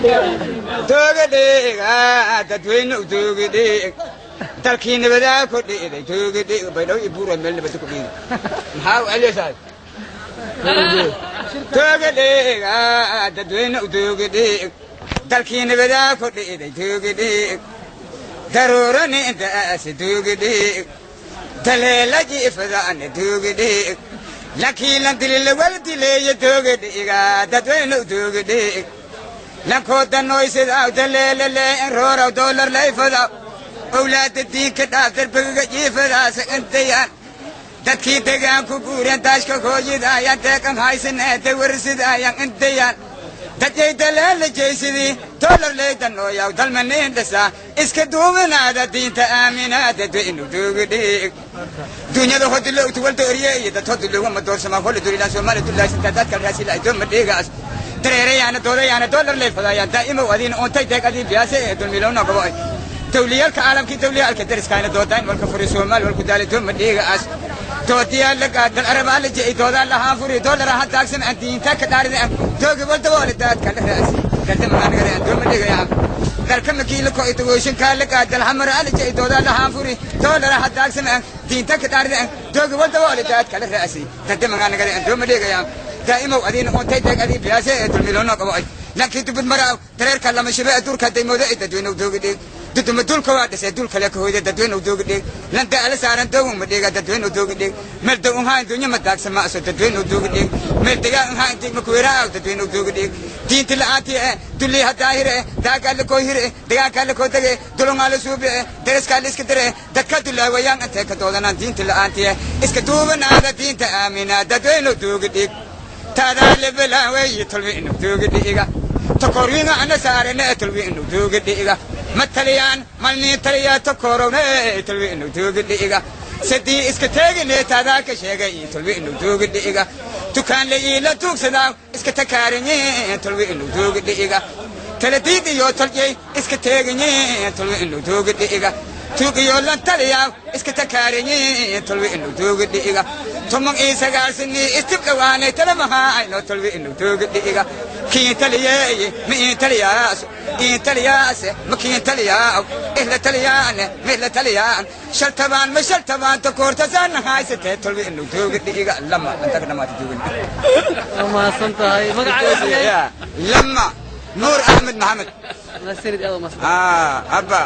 Tooga dhiiga dadweyne u tooga dhiig, dalkii nabadaa ku dhiiday, tooga dhiig. Baydhaw iyo Buura meel nabada ku dhiiday, maxaa u celiyaysaa? Tooga dhiiga dadweyne u tooga dhiig, dalkii nabadaa ku dhiiday, tooga dhiig. Daruurani intaasi tooga dhiig, daleela jiifadaana tooga dhiig. Lankiilan dilila wal dileeya, tooga dhiiga dadweyne u tooga dhiig. Lankooda noysidaw daleelale in roораw doolar layfadaw, owlaada diinka dhaaf darbigaga jiifadaasa intayaan. Dadkii degaan ku guureen daashka hooyidaayan, deeqan haysaneete warsidaayan intayaan. Dadyay daleela jeysidii doolar leydanooyaw, dalmaniin dhisaa, iska duubinaada, diinta aaminaa, dadweynu dooga dhiig. Dunyada hodilo utuwalta orye dad hodilo ma doorsama holi durilaan Soomaali dullaasita dadka raasila dooma dhiigaas dareerayaana doodayaana doolar leefadayaan daa'imow adiina oontay deeq adii biyaase ee dulmilowna gobo dawliyaalka caalamkii, dawliyaalka dariskaana doodayn walka furi Soomaali walku daali dooma dhiigaas doodiyaa la gaadal arabaa la je'i doodaan lahaan furi doolar ha taagsan aan diinta ka dhaarida doogi walda wala daadka la raasi dadamaanagare aan dooma dhigayaan. Dalka makiila ko itagooshinkaa la gaadal hamar ala je'i doodaan lahaan furi doolar ha taagsan aan diinta ka dhaarida doogi walda wala daadka la raasi dadamaanagare aan dooma dhigayaan daa'imow adiina oontay deeg adii biyaase ee dulmiloona qabo ay laakiin dubad maraaw dareerka lama shibe duurka daymooda ay dadweyne doogi dhiig. Duduma dulka waa dhisay dul kale ka hoyda, dadweyne doogi dhiig. Landa ala saaran doowun ma dhiiga, dadweyne doogi dhiig. Meel dow unhaa dunya ma daagsan ma aso, dadweyne doogi dhiig. Meel degaa unhaa intii ma kuweeraa, dadweyne doogi dhiig. Diinti la'aantii eh dulli ha daahire daagaa la koo hire dagaalkaa la koo dege dulungaa la suubice dariskaa la iska dire dadka dulaawayaan intee ka doodanaan. Diinti la'aantii eh iska duubanaada, diinta aaminaa, dadweyne doogi dhiig. Taadaa lebalaaweeye tolwi inu doogi dhiiga, tokorwiinga ana saarene tolwi inu doogi dhiiga. Ma taliyaan malnii taliyaa tokorowne tolwi inu doogi dhiiga. Sadii iska teegine taadaa ka sheegay tolwi inu doogi dhiiga. Dukaan la iila tuugsadaa iska takaarinye tolwi inu doogi dhiiga. Taladiid iyo tolyey iska teeginye tolwi inu doogi dhiiga. Tuug iyo lan taliyaa iska takaarinye tolwi inu doogi dhiiga. 19 sinii istib dhawaanay talamaha ayno tolwi inu doogi dhiiga. Kiin taliyeeye ma iin taliyaaso iin taliyaase ma kiin taliyaaw ihla taliyaane ma ihla taliyaan shaltabaan ma shaltabaan takoortasaana haysatee tolwi inu doogi dhiiga. Lama antaga dhamaata joogin. Waa mahadsan tahay. Magacaaga? Lama Nuur Axmed Maxamed. Mahadsanid, aad u mahadsan. Abba.